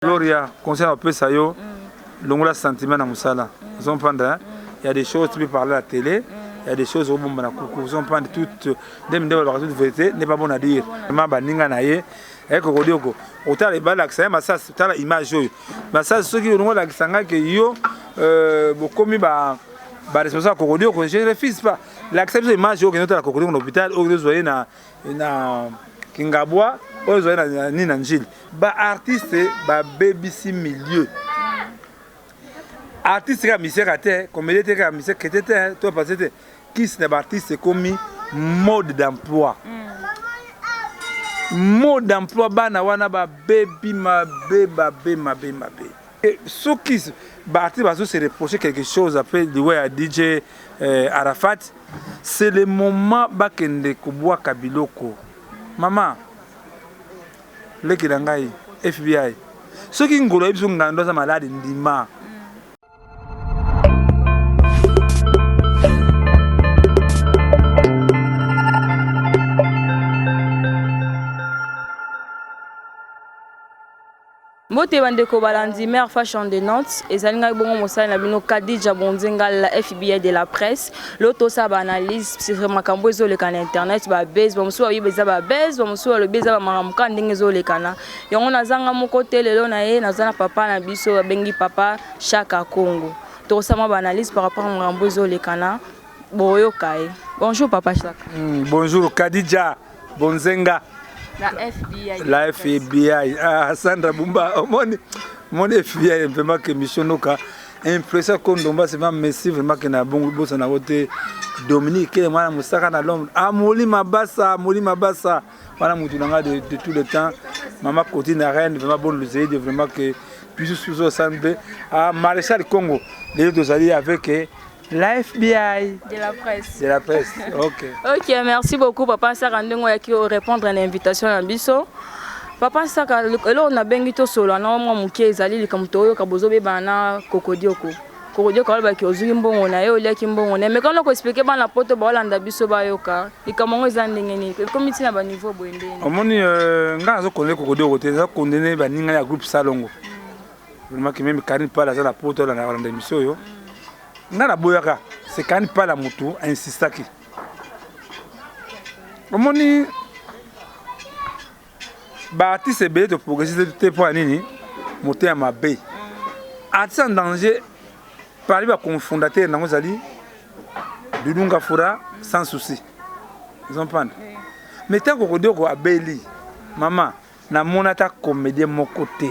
Gloria, conseil na kopesa yo, longola sentiment na mosala. Ozo comprendre hein? Il y a des choses tu peux parler à la télé, il y a des choses obomba na kuku. Ozo comprendre toute nde nde balobaka toute vérité n'est pas bon à dire. Vraiment baninga na ye eh kokodioko otala balakisa ye masasi tala image oyo masasi soki olingo olakisa ngai ke yo euh, bokomi ba ba responsable ya kokodioko je refuse pas lakisa biso image oyo okende otala kokodioko na hôpital oyo ozwa ye na na Kingabwa oyo ezali na nini na Njili ba artiste babebisi milieu artiste kaka miseka te comédien te kaka miseka kete te to passe te kisi na ba artiste ekomi mode d'emploi mode d'emploi bana wana babebi mabe mabe mabe mabe soki ba artiste bazo se reprocher quelque chose après liwa ya DJ euh, Arafat C'est le moment bakende kobwaka biloko mama leki na ngai FBI soki ngolo ayebi biso ngando aza malade ndima. Mbote ba ndeko balandi Mère Fashion de Nantes, ezali ngai bongo mosali na bino Khadija Bonzenga la FBI de la presse. Lelo tosala ba analyse sur makambo ezoleka na internet, ba buzz, ba mosusu bayebi eza ba buzz, ba mosusu balobi eza ba makambo kaka ndenge ezolekana. Yango nazanga moko te lelo na ye naza na papa na biso babengi papa Shaka Kongo. Tokosala mwa ba analyse par rapport à makambo ezolekana, boyoka ye. Bonjour papa Shaka. Bonjour Khadija Bonzenga. La FBI. La FBI. Ah, Sandra Bumba, omoni, omoni FBI vraiment que mission noka. Impression Kondomba, c'est vraiment merci vraiment que na bongo bosa na wote Dominique mwana musaka na l'homme. Amoli mabasa, amoli mabasa. Wana mutu nanga de tout le temps. Maman Cotine la reine, vraiment bonne luzeide vraiment que biso sous sambe. Ah, Maréchal Congo, les deux alliés avec eh, La FBI. De la presse. De la presse, ok. Ok, merci beaucoup Papa Saka ndenge oyaki répondre à l'invitation na biso. Papa Saka, eloko nabengi tosolola na mwa moke ezali likambo toyoka bozobebana na Kokodioko. Kokodioko alobaki ozwaki mbongo na ye, oliaki mbongo na ye. Mais kana koexplike bana poto baolanda biso bayoka likambo yango eza ndenge nini, ekomi ntina ba niveau boye ndenge nini? Omoni euh, ngai nazo condamner Kokodioko te, nazo condamner baninga ya groupe Salongo. Vraiment que même Karine Pala aza na poto alanda émission oyo. Nga na boyaka c'est Karine Pala mutu a insistaki. Omoni ba artistes ebele to progresser te mpo ya nini motema mabe. Artiste en danger parmi ba cofondateurs nango ezali Doudou Ngafura sans souci. Vous comprenez? Mais tant Kokodioko abeli mama Namona ata comedien moko te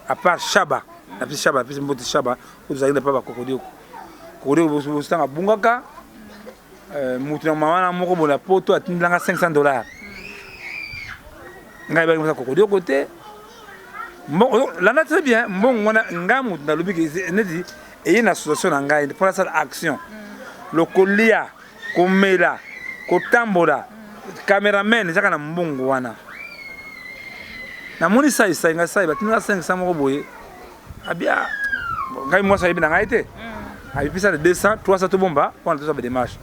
à part Shaba, napesi Shaba, napesi mbote Shaba oyo tozalaki na pa ba Kokodioko. Kokodioko bosanga abungaka euh, moto na mama na moko bola poto atindelanga 500 dollars. Ngai baki mosa Kokodioko te. Mbongo landa très bien mbongo wana ngai moto nalobi ke neti eye na association na ngai mpo nasala action lokolia Komela, kotambola, cameraman ezaka na mbongo wana. Namoni sai sai ngai sai batindi nga 500 moko boye. Abia ngai mwasi ayebi na ngai te. Mm. Abipesa na 200, 300 tobomba mpona tosala ba démarche.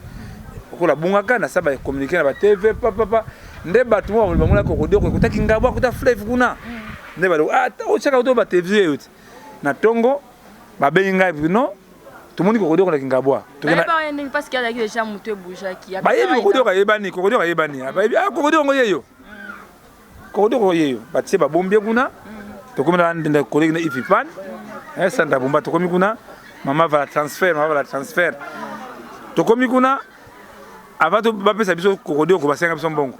Okola bungaka na saba communiquer na ba TV pa pa pa nde bato moko bamona kokodoko ekotaki ngabo akota fleuve kuna. Mm. Nde balobi ah otiaka to ba TV oyo na tongo babengi ngai non tomoni kokodoko na kingabwa bayebi kokodoko ayebani kokodoko ayebani bayebi ah kokodoko ngo yeyo kokodoko yeyo batie babombi ye kuna tokomi na ndenda collègue na ifipan eh santa bomba tokomi kuna mama vala transfert mama vala transfert tokomi kuna avant bapesa biso kokodoko basenga biso mbongo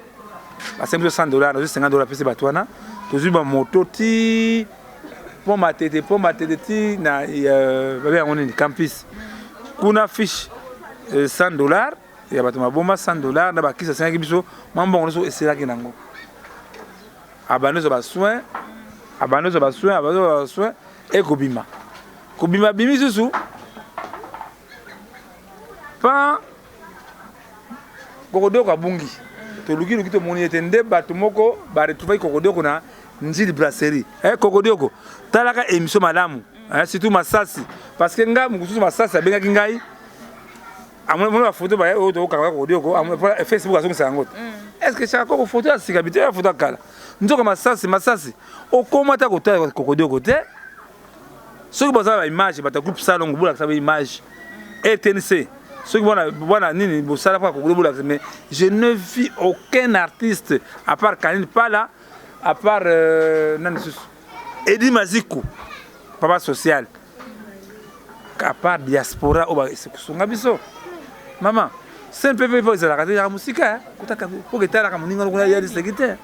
basengi biso 100 dollars nazwi 50 dollars apesi bato wana tozwi bamoto ti pont matete pont matete ti na euh, babe yango nini campus kuna fiche 100 euh, dollars ya bato maboma 100 dollars na bakisi asengaki biso mwa mbongo nyonso eselaki nango abandi ozwa basoin abandi ozwa basoin abandi ozwa basoin ekobima kobima bimi susu pa Kokodioko abungi toluki luki tomoni ye te nde bato moko ba retrouvaki Kokodioko na Ndjili brasserie eh Kokodioko talaka emission malamu eh, surtout masasi parce que nga mosusu masasi abengaki ngai amoni ba photo ba oyo tokokanga Kokodioko Facebook azongisa yango te mm. est ce que chaka koko photo ya sika bite ya photo ya kala. Nzoka masasi masasi okoma ata kotala kokodioko te. Soki boza ba image, bato ya groupe Salongo, bolakisa ba image RTNC. Soki bwana bwana nini bosala mpo kokodio, bolakisa. Mais je ne vis aucun artiste à part Kanine Pala, à part nani susu, Edi Maziku, papa social, à part diaspora oyo basunga biso. Mama, CNPP mpo ezalaka te, yaka mosika kotaka mpo etalaka moninga kuna ya liseki te.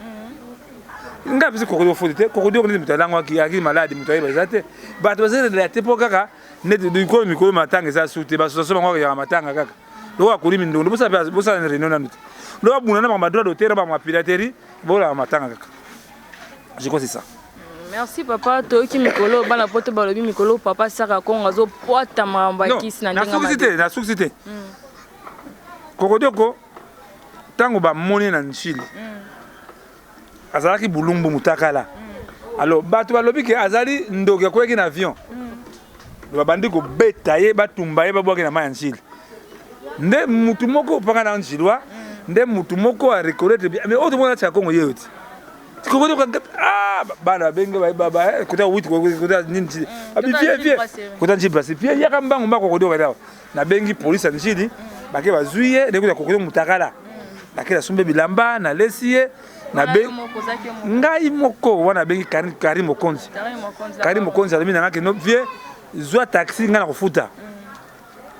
Ngai apesi kokodio faute te. Kokodio neti moto alangwaki, aki malade, moto ayeba eza te. Bato bazelela te mpo kaka neti mikolo mikolo matanga eza su te. Basosation bango yaka matanga kaka loko akoli mindondo, bosala réunion nanu te. Loko abunda na bango badroit d'auteur, bango piraterie, bolaka matanga kaka. Je crois, c'est ça. Merci papa. Toyoki mikolo bana poto balobi mikolo papa Saka Kongo azopwata makambo ya kisi na ndenge. Nasukisi te, nasukisi te. Kokodioko, ntango bamoni na Nchili, azalaki bulumbu mutakala. Alors bato balobi ke azali ndoki, akweyaki na avion. Babandi kobeta ye, batumba ye, babwaki na mai ya Nchili. Nde mutu moko mpanga na Njilwa, nde mutu moko areconnaître, mais oyo tomona tia Kongo ye yo ti kokodioko. Ah, bana babenge kota witi, kota nini, abi vie vie kota Njili place vie, yaka mbangu mbangu, kokodioko awa. Nabengi polise ya Njili, bake bazwi ye. Ndenge kokodioko mutakala, nake nasombi bilamba, nalesi ye. Ngai moko wana abengi Karim Mokonzi. Karim Mokonzi alobi nanga keno vie, zwa taxi, ngai na kofuta.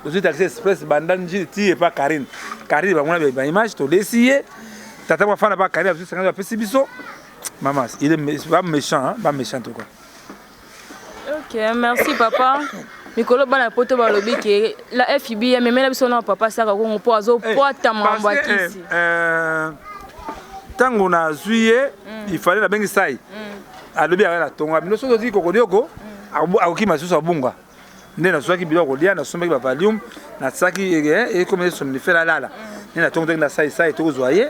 Ozwi taxi express banda Njili ti epa Karine. Karine bango na baimage, tolesi ye. Tata mafana pa Karine azwi 50, apesi biso. Mama, il est ba méchant, hein? Ba méchant tout quoi. Ok, merci papa. Mikolo bana poto balobi ke la FIB amemela biso na papa Saka Kongo mpo azopwata makambo ya kisi. Ntango nazwi ye, il fallait nabengi sai. Alobi aka na tonga bino, soki ozwi kokodioko akokima lisusu, abunga. Nde nazwaki biloko kolia, nasombaki bavalium, natiaki ekomi somnifère, alala. Nde na tongo toki na sai sai, tokozwa ye,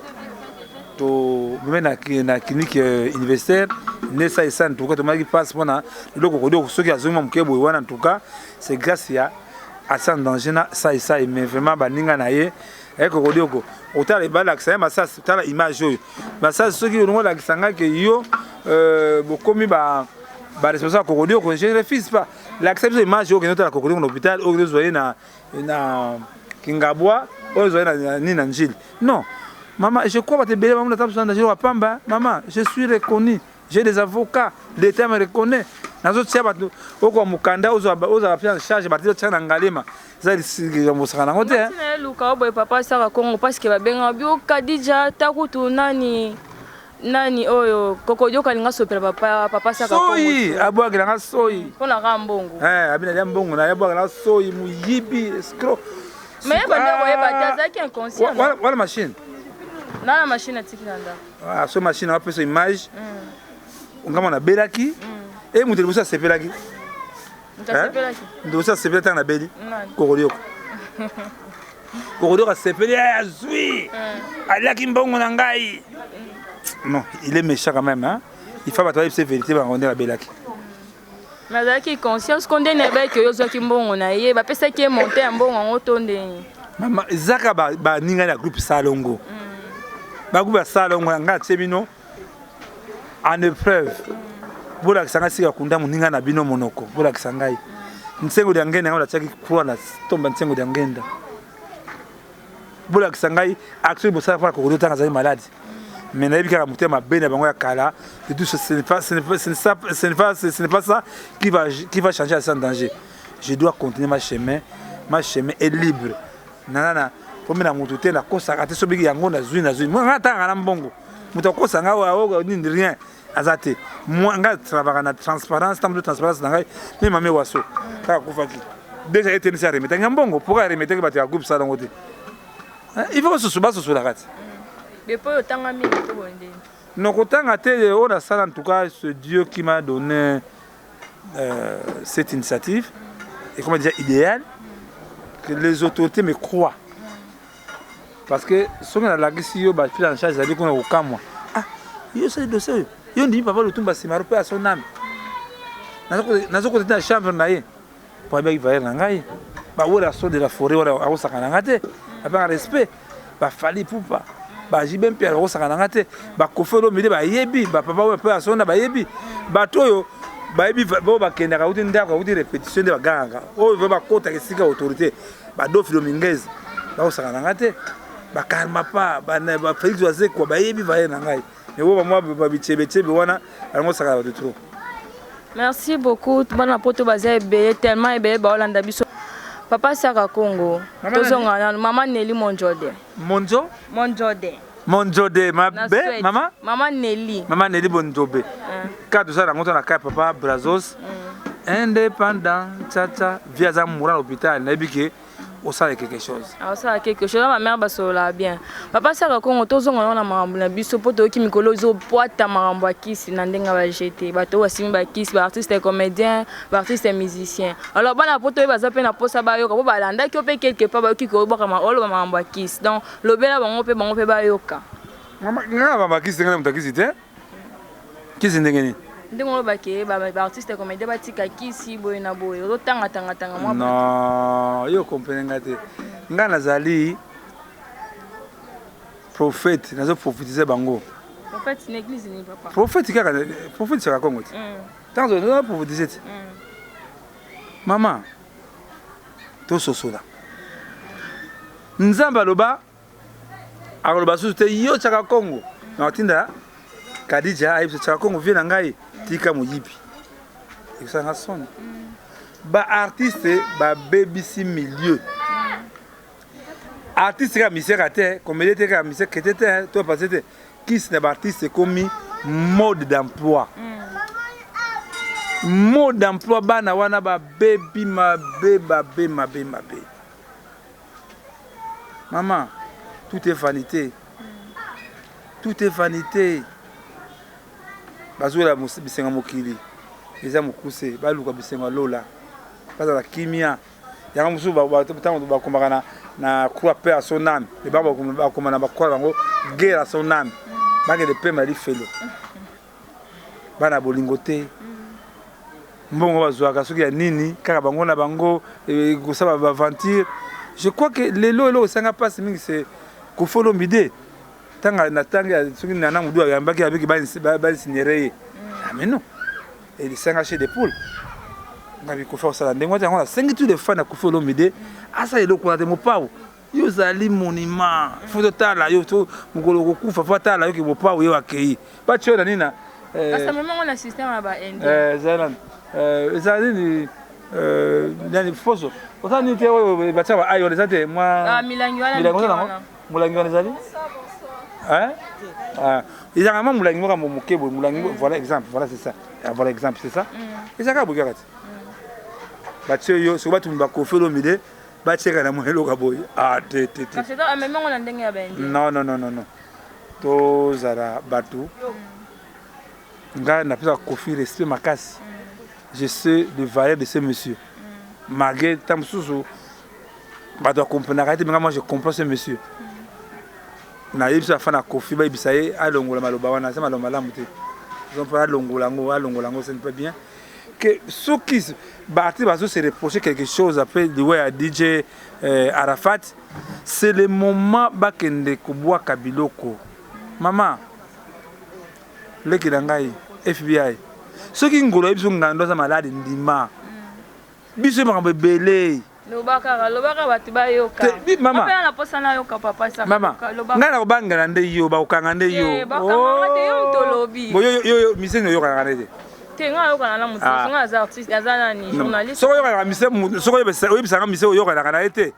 tomeme na clinique universitaire. Nde sai sai, en tout cas tomonaki mpasi mpona eloko kodio. Soki azongi mwa moke boye wana, en tout cas c'est grâce ya asa en danger na sai sai. Mais vraiment baninga na ye kokodioko, otala balakisa ye masasi, tala image oyo masasi. Soki olingo olakisa ngai ke yo bokomi ba baresponsable ya kokodioko, je refuse pas. Lakisa biso image oyo okende otala kokodioko na hôpital, oyo ozwa ye na Kingabwa, oyo ozwa ye na nini, na Njili. Non mama, je crois bato ebele bamona ata biso na Njili wapamba. Mama, je suis reconnu, j'ai des avocats, l'État me reconnaît. Nazotia bato okowa mokanda, ozala prise en charge, bato otia na Ngalema, eza mosaka nango te. Eluka oboye papa Saka Kongo, parce que babengaka bio Kadija takutu nani nani oyo kokodioka alinga sopela papa Saka. Soyi abwakelanga soyi. Mpona kaka mbongo. Abina lia mbongo na ye, abwakelanga soyi, moyibi, escroc. Mais bande koyeba te, azalaki inconscient. Wana machine. Na machine atiki na ndako. So machine apesa image ngama nabelaki e moto liboso asepelaki. Moto liboso asepeli ntango nabeli, kokodioko. Kokodioko asepeli, azwi, aliaki mbongo na ngai. Non, il est méchant quand même, hein? Il faut bato bayebisa vérité bango nde babelaki. Mais azalaki conscience ko ndeni ayebaki oyo ozwaki mbongo na ye, bapesaki ye monte ya mbongo yango to ndeni? Mama, ezaka baninga na groupe Salongo, bagroupe ya Salongo na ngai atie bino en épreuve. Bolakisa ngai sika kunda moninga na bino monoko. Bolakisa ngai nsengo ya ngenda yango natiaki croix na tomba nsengo ya ngenda. Bolakisa ngai action bosala mpona kokodo ntango azali malade. Mais nayebi kaka motema mabe na bango ya kala et tout. Ce n'est pas ça qui va changer à sans danger. Je dois continuer ma chemin, ma chemin est libre. Nanana pomi na motu te, nakosaka te. Sobiki yango nazwi, nazwi nga atangaka na mbongo, moto akosa nga oyo nini, rien aza te. Nga travaillaka na transparence, ntango transparence na ngai me mame waso kaka akufaki déjà, etenisi aremetaki nga mbongo. Pourquoi aremetaki bato ya groupe Salango te? Il faut basusu basusulaka te. Depuis oyo otanga mingi to boye ndeni? Non, kotanga te. Oyo nasala, en tout cas c'est Dieu qui m'a donné cette initiative et comment dire, idéal que les autorités me croient, parce que soki nalakisi yo baprise en charge ezali kuna kokamwa. Ah, yo osali dossier oyo, yo ndimi papa Lutumba Simaro mpe asonami, nazokota te na chambre na ye po ayebaki valeur na ngai. Bawela so de la forêt wana akosaka na nga te, apanga respect bafali pupa. Bajibe mpe bakosaka na nga te. Bakofi Olomide bayebi, bapapa oyo mpe basonda bayebi. Bato oyo bayebi oyo bakendaka auti ndako, auti répétition nde bagangaka. Oyo mpe bakotaka esika autorité, badofi Dominguez bakosaka na nga te. Bakarmapa, Félix Wazekwa bayebi vaye na ngai. Mais oyo bamwa babichebechebe wana bango osaka bato trop. Merci beaucoup bana poto baza ebele, tellement ebele baolanda biso. Papa Saka Congo, tozonga nanu mama Nelly Monjode. Monjo? Monjode. Monjode mabe mama? Mama Nelly. Mama Nelly Bonjobe. Ka tozala yango to na ka papa Brazos. Indépendant tcha vie aza mourant à l'hôpital nayebi ke osala quelque chose. Osala quelque chose, ma mère basolola bien. Papa Saka Congo, tozonga nano na makambo na biso mpo toyoki mikolo ezopwata makambo ya kisi na ndenge ba jete bato oyo basimbi bakisi, baartiste comédien, baartiste musicien. Alors bana poto oyo baza mpe na mposa bayoka mpo balandaki yo mpe quelque part, bayoki koyobwaka oloba makambo ya kisi, donc lobela bango mpe bango mpe bayoka. Nga bakisi ndenge na moto akisi te, kisi ndenge nini? Ndenge olobaki baartiste comédien batika kisi boye na boye, ozotangatangatanga mwa. Non, yo comprene nga te. Nga nazali prophète, nazoprophétise bango. Prophète na église ni papa? Prophète kaka, prophète Saka Kongo te. Ntango nazoprophétise te, mama, tososola. Nzambe aloba, akoloba susu te yo Chaka Kongo na kotinda Kadija ayebisa Chaka Kongo: "Vie na ngai, tika moyibi." Ekosalanga soni. Baartiste babebisi milieu. Artiste kaka miseka te, comédien te, kaka miseka chrétien te, to pasteur te. Kisi na baartiste ekomi mode d'emploi, mode d'emploi. Bana wana babebi mabe, babe mabe mabe. Mama, tout est vanité, tout est vanité. Bazwela bisenga mokili eza mokuse, baluka bisengo ya lola, bazala kimia. Yango mosusu ntango bakomaka na croix "paix à son âme", mais bango bakoma na bacroix bango "guerre à son âme". Bakende pema lifelo. Bana bolingo te, mbongo bazwaka soki ya nini kaka bango na bango kosala baaventure. Je crois que lelo eloko esanga mpasi mingi, c'est Koffi Olomide. Ntango na ntango soki Nana Modu ayambaki abiki baincinéré ye. Ah mais non, elisanga chair de poule. Ngabi Koffi akosala ndenge wana yango. Nasengi tous les fans ya Koffi Olomide asala eloko wana te. Mopao, yo ozali monument, faut totala yo. To mokolo kokufa, faut atala yo ke mopao ye akei batie oyo na nini na eza nini nani foso osala nini te oyo batia ba ai wana eza te mwa milangi wana. Molangi wana ezali ezalaka mwa molangi moko moke boye, molangi. Voilà exemple, voilà, c'est ça. Voilà exemple, c'est ça. Ezalaka boye kaka te batie yo. Soki bato baKoffi Olomide batieka na mwa eloko boye, ah te te te. Non, non, non, non, non, tozala bato. Ngai napesaka Koffi respect makasi. Je sais le valeur de ce monsieur, malgré ntango mosusu bato bakomprenaka te. Menga moi, je comprends ce monsieur. Nayebisa afa na Koffi, bayebisa ye alongola maloba wana, aza maloba malamu te. Mpo alongola yango, alongola yango, ce n'est pas bien que soki baartiste bazo se reprocher quelque chose après liwa ya DJ Arafat, c'est le moment bakende kobwaka biloko. Mama leki na ngai FBI, soki ngolo ayebi biso ngando aza malade, ndima biso makambo ebele. Lobaka, lobaka, bato bayoka. Mama. Na posa nayoka papa. Mama, ngai na kobangela nde yo bakokanga nde yo. Bakanganga te, yo moto olobi. Yo miseni oyokanaka nde te. Te, ngai ayokanaka na moto. Ngai aza artiste, aza nani, journaliste. Soki oyokanaka mise, soki oyebisaka mise oyokanaka na ye te,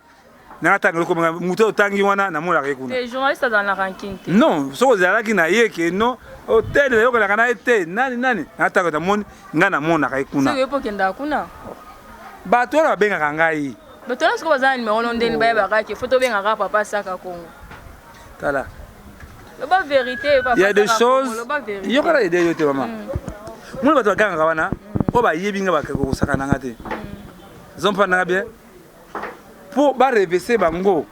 nanga tanga eloko moto otangi wana namonaka ye kuna. Te, journaliste azala na ranking te. Non, soki ozalaki na ye ke non, hotel nayokanaka na ye te, nani nani natanga namoni ngai namonaka ye kuna. Soki yo mpo okendaka kuna. Bato wana babengaka ngai. Bato wana sikoyo baza na nimero no ndeni? Bayebaka ke faut tobengaka papa Saka Kongo? Tala. Loba vérité. Il y a des choses yokala ede yo te mama. Moni bato bagangaka wana oyo bayebi nga bakosaka nanga te, zompa nanga bien mpo barevese bango,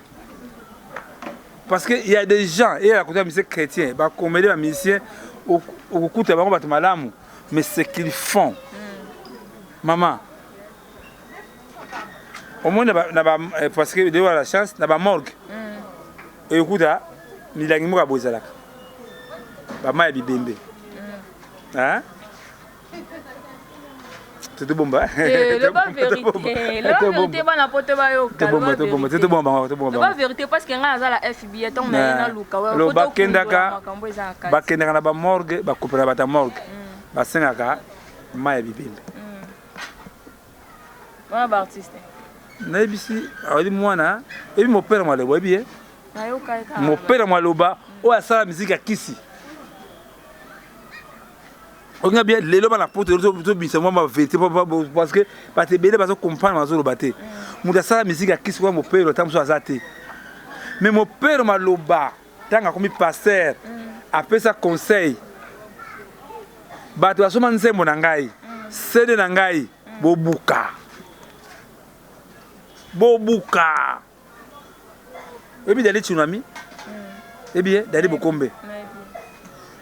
parce que il y a des gens eyala kota musicien chrétien, bacomédien, bamusicien, okokuta bango bato malamu, mais ce qu'ils font, mama, omoni na ba, parce que dewa la chance na bamorgue, ekokuta. Milangi moko ya boye ezalaka bamai ya bibembe. Hein? Totobomba. Eh, loba vérité, loba vérité, bana poto bayoka. Tobomba, tobomba, tobomba bango, tobomba loba bango. Vérité, parce que ngai naza la FBI, ntango naye naluka Lo bakendaka makambo eza na kati. Bakendaka na bamorgue, bakopela bato ya morgue, basengaka mai ya bibembe. Wana baartiste. Nayebisi ayebi mwana ebi mopela maloba, oyebi ye. Nayoka ye kaka. Mopela maloba oyo asala miziki ya kisi okinga bien. Lelo bana poto tobimisa mwa bavérité, parce que bato ebele bazo comprendre, bazoloba te. Moto asala miziki ya kisi kwa mopelo, ata mosusu aza te, mais mopelo maloba, ntango akomi pasteur, apesa conseil: bato basoma nzembo na ngai, CD na ngai, bobuka, bobuka. Oyebi Dali Tsunami, oyebi ye Dali Bokombe.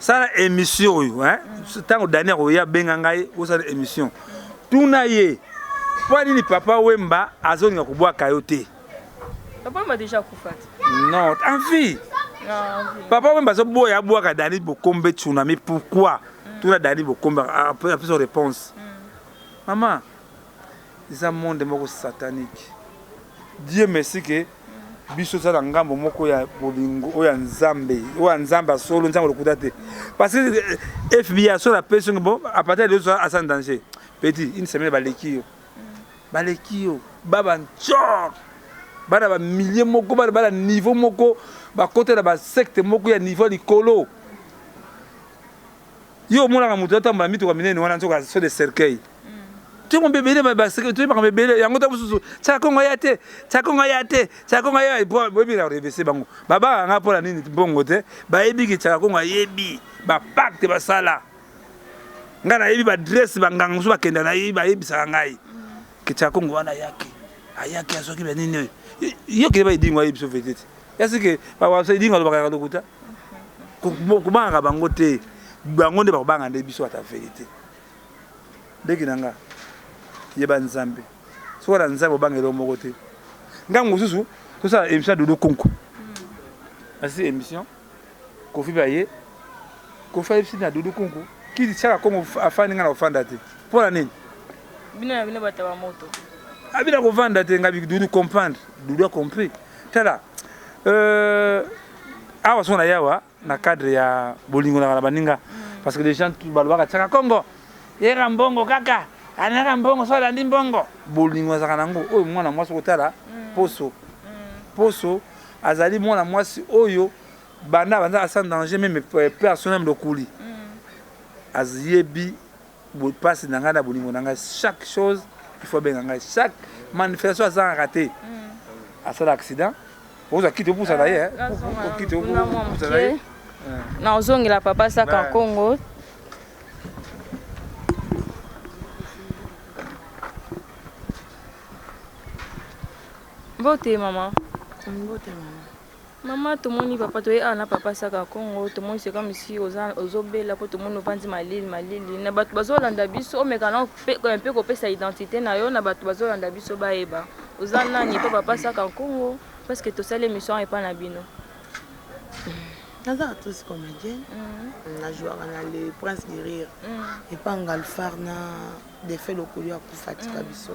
Sala émission oyo, ntango Dani akoya, abenga ngai, osala émission, tuna ye mpo nini Papa Wemba azolinga kobwaka yo te. Papa Wemba déjà akufa te. Non, en vie. Papa Wemba azoboya abwaka Dani Bokombe Tsunami, pourquoi? Tuna Dani Bokombe, apesa réponse. Mama, eza monde moko satanique. Dieu merci ke biso toza na ngambo moko ya bolingo oyo ya Nzambe, oyo ya Nzambe ya solo, Nzambe lokuta te, parce que FBI asolo apesi bon, à partir de lelo aza en danger. Petit, une semaine, baleki yo, baleki yo, baba ntsor, bana bamilie moko, bana bana niveau moko, bakota na basecte moko ya niveau ya likolo. Yo omonaka moto atambola mituka minene wana, nzoka so de cercueil. Toyeba ebele, toyebaka ebele yango. Ta mosusu Tiaka Kongo ya te, Tiaka Kongo ya te, Tiaka Kongo ya boyebi na revese bango, babangaka nga mpona nini? Mbongo te. Bayebi ke Tiaka Kongo ayebi bapacte basala. Ngai nayebi baadresse banganga mosusu bakenda, nayebi, bayebisaka ngai ke Tiaka Kongo wana ayaki, ayaki, azwaki banini oyo. Yo kende, baedingo ayebi biso vérité te. Yasike edingo alobaka yaka lokuta. Kobangaka bango te, bango nde bakobanga nde biso ata vérité. Ndeki na nga, yeba Nzambe. Soki na Nzambe, obanga eloko moko te. Ngambo mosusu tosala émission ya Dodo Kunku, asi émission Kofi baye, Kofi ayebisi na Dodo Kunku kiti tiaka Kongo afandi, nga na kofanda te. Mpo na nini? Bino na bino bato ya bamoto. Abina kovanda te. Ngabi Dudu comprendre, Dudu a compris. Tala, awa so na yawa na cadre ya bolingo na baninga, parce que les gens balobaka tiaka Kongo yeka mbongo kaka, anaka mbongo, so alandi mbongo. Bolingo azalaka nango oyo mwana mwasi kotala poso poso azali mwana mwasi oyo banda banza asa danger, même personnel lokuli ayebi mpasi na ngai na bolingo na ngai. Chaque chose il faut abenga ngai, chaque manifestation azangaka te. Asala accident, ozwa kiti opusa na ye, kiti opusa na ye. Nazongela papa Saka Congo. Mbote mama. Mbote mama. Mama, tomoni papa, toye awa na papa Saka Congo. Tomoni c'est comme si ozobela, po tomoni ovandi malili malili. Na bato bazolanda biso, omeka na mpe kopesa identité na yo na bato bazolanda biso, bayeba oza nani mpo papa Saka Congo, parce que tosali émission epa na bino. Naza actrice comédienne, najouaka na Le Prince de Rire epa Ngalfar na Defe Lokoli akufa tika biso.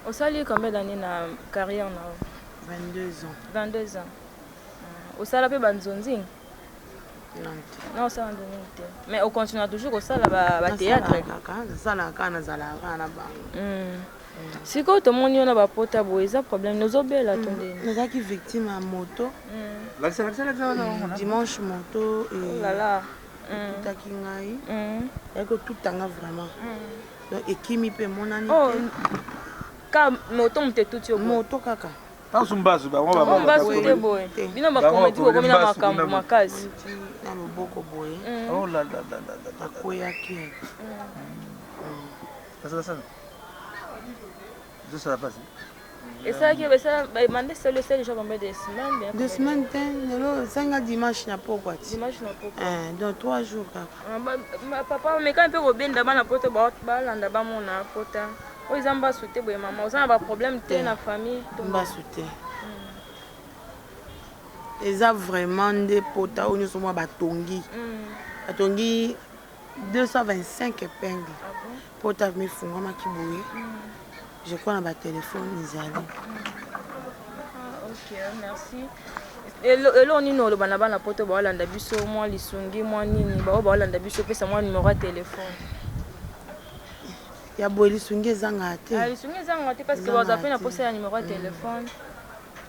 Osali combien d'années na carrière na yo? 22 ans. 22 ans. Osala mpe banzonzi? Non te. Na osala nzonzingi te, mais ocontinue toujours kosala bathéâtre? Nasalaka kaka, nazalaka kaka na bango. Sikoyo tomoni yo na bapota boye, eza problème nozobela to ndeni? Nazalaki victime ya moto dimanche, moto lala etutaki ngai, eyaki kotutanga vraiment, donc ekimi mpe emonani te. Ka moto, moto etuti yo? Moto kaka. Tanso mbasu bango. Mbasu te boye, bino bakomedi bokomi na makambo makasi. Na loboko boye. Oh là là là là. Akweyaki. Sala ezosala mpasi. Esalaki mande esali, esali déjà combien de semaines bien? 2 semaines te, lelo esalinga dimanche na pokwa ti. Dimanche na pokwa. Donc 3 jours kaka. Papa, meka mpe kobenda bana poto balanda, bamona pota oyo eza mbasu te boye. Mama, oza na baproblème te na famille? Mbasu te. Eza vraiment nde pota oyo nyonso mwa batongi. Batongi 225 épingle. Pota mifungwamaki boye. Je crois na batelefone ezali. Ok, merci. Eloko nini oloba na bana poto baolanda biso, mwa lisungi, mwa nini bao baolanda biso, opesa mwa numero ya telefone? Ya boye, lisungi ezangaka te. Ah, lisungi ezangaka te, parce que baza mpe na posa ya numero ya telefone.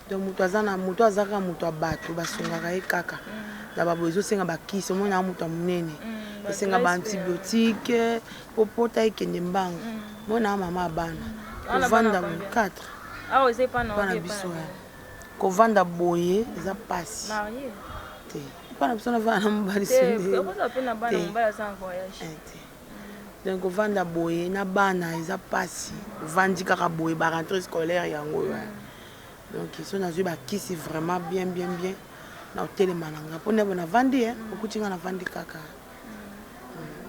Donc moto aza na moto, aza kaka moto ya bato basungaka ye kaka na baboye. Ezosenga bakisi, omoni na moto ya monene, esenga baantibiotique po pota ekende mbangu. Mona mama ya bana, kovanda boye 4 bana biso ya kovanda boye eza mpasi te. Mpa na biso navanda na mobali te. Donc kovanda boye na bana eza mpasi, ovandi kaka boye, barentrée scolaire yango oyo. Donc so nazwi bakisi vraiment bien bien bien, na otelema na nga mpo nde bo navandi, okuti nga navandi kaka.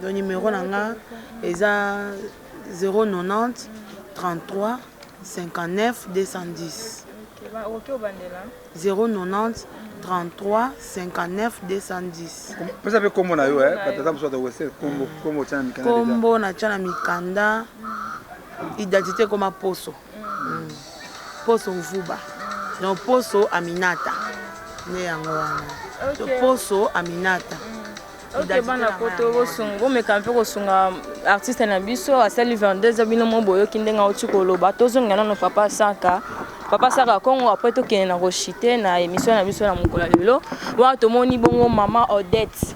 Donc numéro na nga eza 090 33 59 210. 090 33 59 210. Pesa mpe kombo na yo, batata mosusu atawese kombo, kombo otya na mikanda. Kombo natya na mikanda identité ekoma Poso, Poso Mvuba. Donc Poso Aminata nde yango wana. Poso Aminata. Ok, bana poto, bosunga, bomeka mpe kosunga artiste na biso, asali 22. Bino mo boyoki ndenge auti koloba. Tozonga nano papa Saka, papa Saka Kongo, après tokende na koshite na émission na biso na mokolo ya lelo. Wana tomoni bongo mama Odette,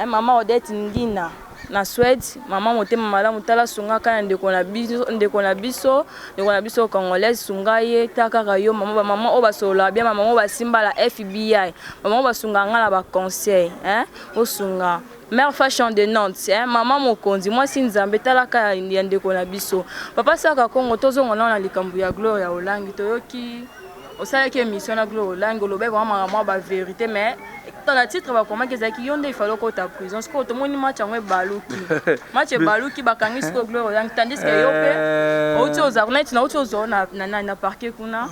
mama Odette Ngina na Suède, mama motema malamu. Tala, sunga kaka ndeko na biso, ndeko na biso, ndeko na biso congolaise, sunga ye. Ta kaka yo mama, bamama oyo basololaka bien, bamama oyo basimba la FBI, bamama oyo basungaka nga na baconseil, osunga mère Fashion de Nantes, hein, mama mokonzi, mwasi Nzambe. Talaka ya ndeko na biso papa Saka Kongo. Tozonga nao na likambo ya Gloire ya Olangi. Toyoki osalaki émission na Gloire Olangi, olobaki vraiment makambo ya bavérité, mais na titre bakomaki ezalaki yo nde ifale okota prison. Sikoyo tomoni match yango ebaluki, match ebaluki, bakangi sikoyo Gloire Olangi, tandis que yo mpe outi ozala neti nauti ozwa na parquet kuna.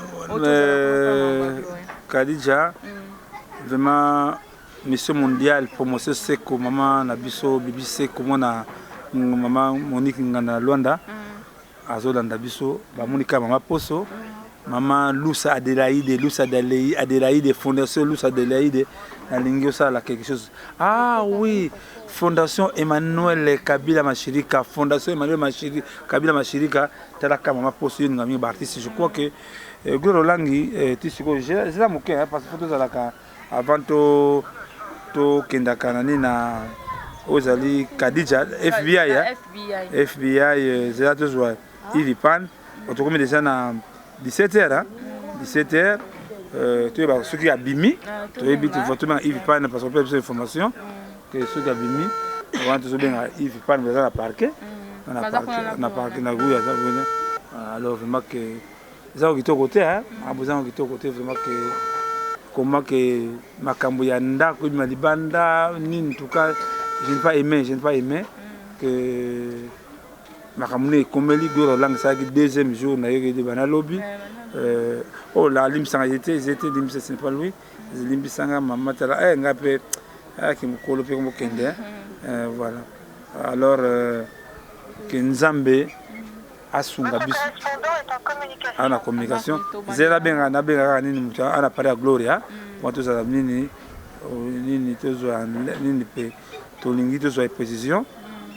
Khadija, vraiment mission mondiale promotion Seko, mama na biso Bibi Seko, mwana mama Monique Nganda Lwanda, azolanda biso. Bamoni kaka mama Poso, mama Lusa Adelaide, Lusa Adelaide, fondation Lusa Adelaide. Nalingi osala quelque chose. Ah oui, fondation Emmanuel Kabila Mashirika, fondation Emmanuel Mashirika, Kabila Mashirika. Talaka mama Poso, yo ninga mingi baartiste. Je crois que Gloire Olangi, ti sikoyo eza moke, parce que faut tozalaka avant to tokendaka na nini na oyo ezali Kadija FBI, FBI ezala tozwa Ivi Pan. Tokomi déjà na 17 heures, 17 heures. Toyeba soki abimi, toyebi, tobenga Ivi Pan parce que biso information ke soki abimi wana, tozobenga Ivi Pan, baza na parquet, na parquet na rue aza kuna. Alors vraiment que eza ko kitoko te, makambo eza ko kitoko te vraiment, que comment que makambo ya ndako ebima libanda nini. En tout cas je n'ai pas aimé, je n'ai pas aimé que makambo nde ekomeli Gloire Olangi. Esalaki deuxième jour nayoki ede banalobi oyo la alimbisanga ye te, eze te, limbisa, ce n'est pas lui, limbisanga mama. Tala, ngai mpe ayaki mokolo mpe mokende. Voilà, alors que Nzambe asunga biso. Awa na communication, zela, benga, nabenga kaka nini, moto ana pare ya Gloria mpo tozala nini nini, tozwa nini mpe tolingi tozwa précision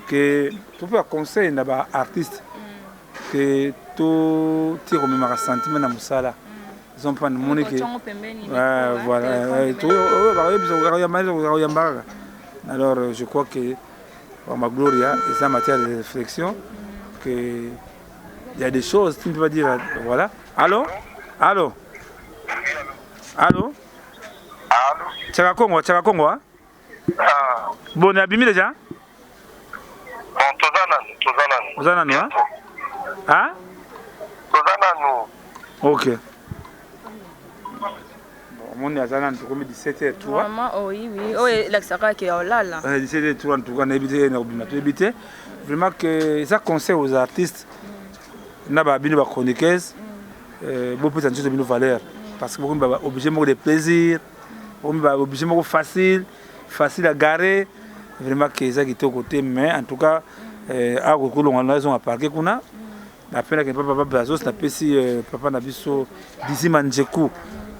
ke topesa conseil na baartiste ke totia komemaka sentiment na mosala. Ozomprendre, moni ke voilà, oyamba kaka. Alors je crois que ma Gloria eza matière de réflexion, que il y a des choses tu ne peux pas dire. Voilà. Allô, allô, allô? Allô? Tchaka Kongo, Tchaka Kongo, hein? Ah. Bon, abimi déjà? Bon, toza nanu, toza nanu. Oza nanu, hein? Ah? Toza nanu. Ok. Omoni aza nanu, tokomi 17 h 3. Vraiment, oh oui, oyo elakisaka ke olala. 17 h 3 en tout cas, nayebi te na kobima, toyebi te. Vraiment que eza conseil aux artistes na babino bachroniqueuse, bopesa nzoto bino valeur, parce que bokomi baobjet moko de plaisir. Okomi ba objet moko facile, facile à garer. Vraiment que eza kitoko te, mais en tout cas awa kolongwa na ezonga parquet kuna. Napelaki papa papa Brazos, napesi papa na biso Dizima Njeku.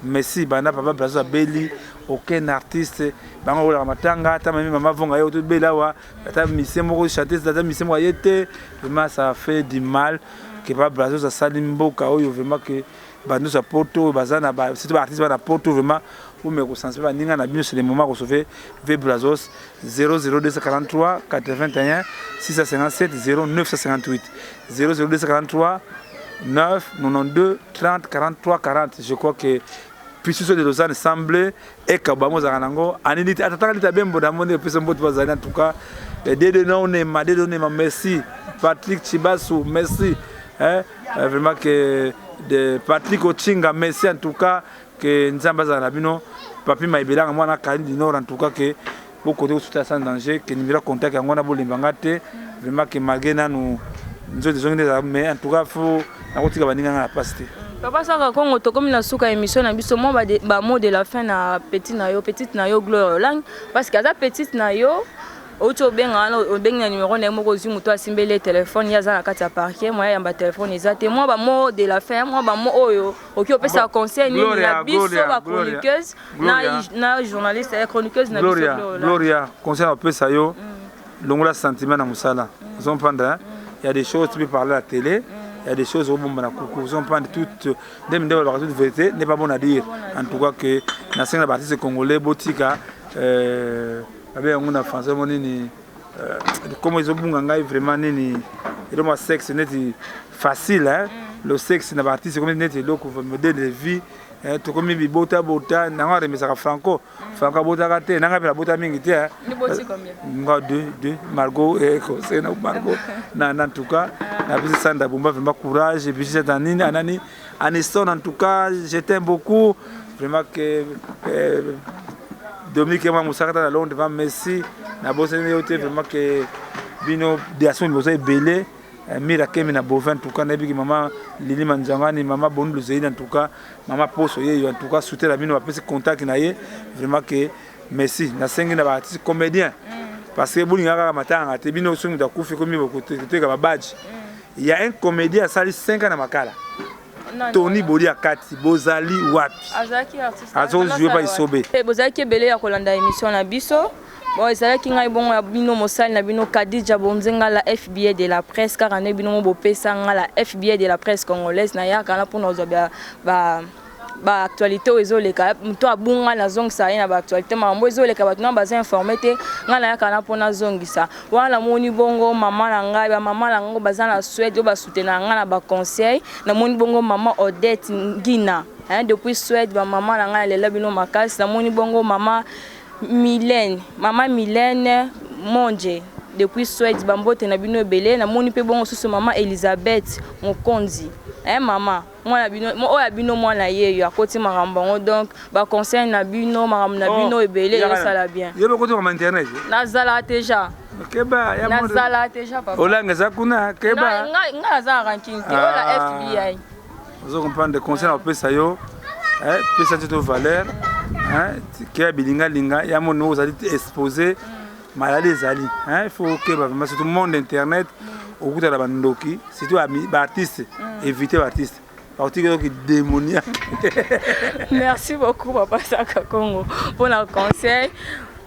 Merci banda papa Brazos abeli aucun artiste bango kolaka matanga ata mami mama vonga ye otobela awa ata mise moko chanteuse ata mise moko aye te. Vraiment, ça fait du mal que papa Brazos asali mboka oyo. Vraiment que bato nyonso ya poto oyo baza na surtout baartiste bana poto, vraiment bomeka kosensibiliser baninga na bino. C'est le moment kosauver V Brazos. 00243 81 657 0958 00243 9 92 30 43 40. Je crois que Pisuso de Lausanne semble ekaba mozalaka nango anini te atataka lita bembo na moni epesa mbote bazali. En tout cas, Dede Nonema, Dede Nonema, merci. Patrick Chibasu, merci, hein? Vraiment que de Patrick Ochinga, merci. En tout cas que Nzambe azala na bino. Papi Maibelanga, mwana Karine du Nord, en tout cas que bokote kosuta sans danger, que numéro contact yango wana, bolembanga te. Vraiment que malgré nanu nzoto ezongi nde ezala, mais en tout cas faut nakotika baninga nga na pasi te. Papa Saka Kongo, tokomi na suka émission na biso. Mwa bamot de la fin na petit na yo, petite na yo Gloire Olang, parce que aza petite na yo. Outi obenga wana, obengi na numéro na ye moko, ozwi moto asimbeli ye telefone, ye aza na kati ya parquet, moya yamba telefone eza te. Mwa bamot de la fin, mwa bamot oyo oki opesa conseil nini na biso bachroniqueuse na journaliste, chroniqueuse na biso? Gloria, conseil na opesa yo: longola sentiment na mosala. Ozomprendre, il y a des choses tu peux parler à la télé, il y a des choses obomba na kuku. Ozomprendre, toute nde nde balobaka, toute vérité n'est pas bon à dire. En tout cas que nasengi na baartiste congolais botika babe yango na français mo nini, komo ezobunga ngai vraiment, nini, eloko ya sexe neti facile, hein? Le sexe na baartiste ekomi neti eloko modèle de vie. Tokomi bibotabota nango. Aremesaka Franco, Franco abotaka te, nanga mpe nabota mingi te. Nga deux, deux Margot, conseil na Margot na en tout cas napesi Sandra Bomba vraiment courage. Et puis c'est nini anani Aniston, en tout cas je t'aime beaucoup. Vraiment que Dominique Ema Mosaka na Londres, vraiment merci. Nabosani yo te. Vraiment que bino diason boza ebele. Mira Kemi na Bovin, en tout cas nayebiki mama Lili Manzangani, mama Bonu Luzeini, en tout cas mama Poso yeyo, en tout cas soutien na bino, bapesi contact na ye. Vraiment que merci. Nasengi na baartiste comédien, parce que bolinga kaka matanga te. Bino soki moto akufi, komi koteka babadge. Il y a un comédien asali 5 ans na makala, Tony Boli akati. Bozali wapi? Azojouer pa Isobe. Bozalaki ebele ya kolanda émission na biso. Bon, ezalaki ngai bongo ya bino, mosali na bino, Kadija Bonzenga, la FBI de la presse. Kaka nde bino mo bopesa nga la FBI de la presse congolaise. Nayaka na mpona kozwa ba baactualité oyo ezoleka. Moto abunga, nazongisa ye na baactualité. Makambo ezoleka, bato na baza informé te, ngai nayaka na mpo nazongisa wana. Namoni bongo mama na ngai, bamama na ngai baza na Suède oyo basoutenaka ngai na baconseil. Namoni bongo mama Odette Ngina, hein, depuis Suède. Bamama na ngai, nalela bino makasi. Namoni bongo mama Milene, mama Milene Monje depuis Suède, bambote na bino ebele. Namoni mpe bongo susu mama Elizabeth Mokonzi, hein, mama mwana bino oyo ya bino, mwana ye yo akoti makambo yango. Donc baconseil na bino, makambo na bino ebele ezosala bien. Yo bakoti makambo internet? Nazala déjà. Keba. Nazala déjà, papa. Olanga eza kuna, keba. Ngai naza na ranking te, oyo la FBI. Ozo comprendre, conseil na kopesa yo: pesa nzoto valeur, keya bilingalinga ya moni ozali exposé, maladi ezali. Il faut okeba vraiment, surtout monde internet, okutana bandoki, surtout baartiste. Éviter baartiste, bakotika yoki démoniaque. Merci beaucoup, papa Saka Congo, mpona conseil.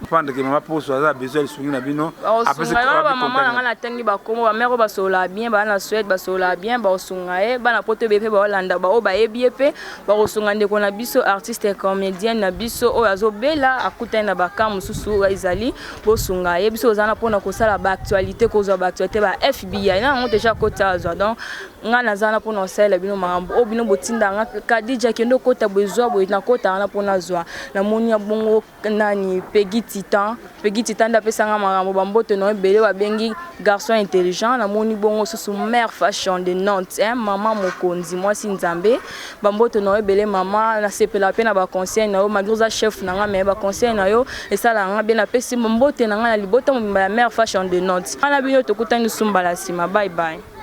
Prendre que mama Poso aza besoin lisungi na bino. Osunga bamama na ngai, natangi bakombo, bamare oyo basololaka bien, baa na Suède, basololaka bien, bakosunga ye. Bana poto ebe mpe baolanda, baoyo bayebi ye mpe bakosunga ndeko na biso, artiste comédienne na biso oyo azobela, akutani na baka mosusu ezali. Bosunga ye. Biso oza na mpona kosala baactualité, kozwa baactualité ba FBI na yango déjà kota azwa. Donc ngai naza na mpona kosalela bino makambo oyo bino botinda nga: "Kadija, kende okota boye, zwa boye." Nakota wana mpona zwa. Namoni ya bongo nani, Pegi Titan, Pegi Titan nde apesanga makambo. Bambote na ebele, babengi garçon intelligent. Namoni bongo susu mare Fashion de Nantes, hein, mama mokonzi, mwasi Nzambe. Bambote na yo ebele, mama. Nasepela mpe na baconseil na yo, malgré oza chef na nga, mais baconseil na yo esalaka nga bien. Napesi mbote na ngai na libota mobimba ya mare Fashion de Nantes. Wana bino, tokutani sumbala nsima. Bye bye.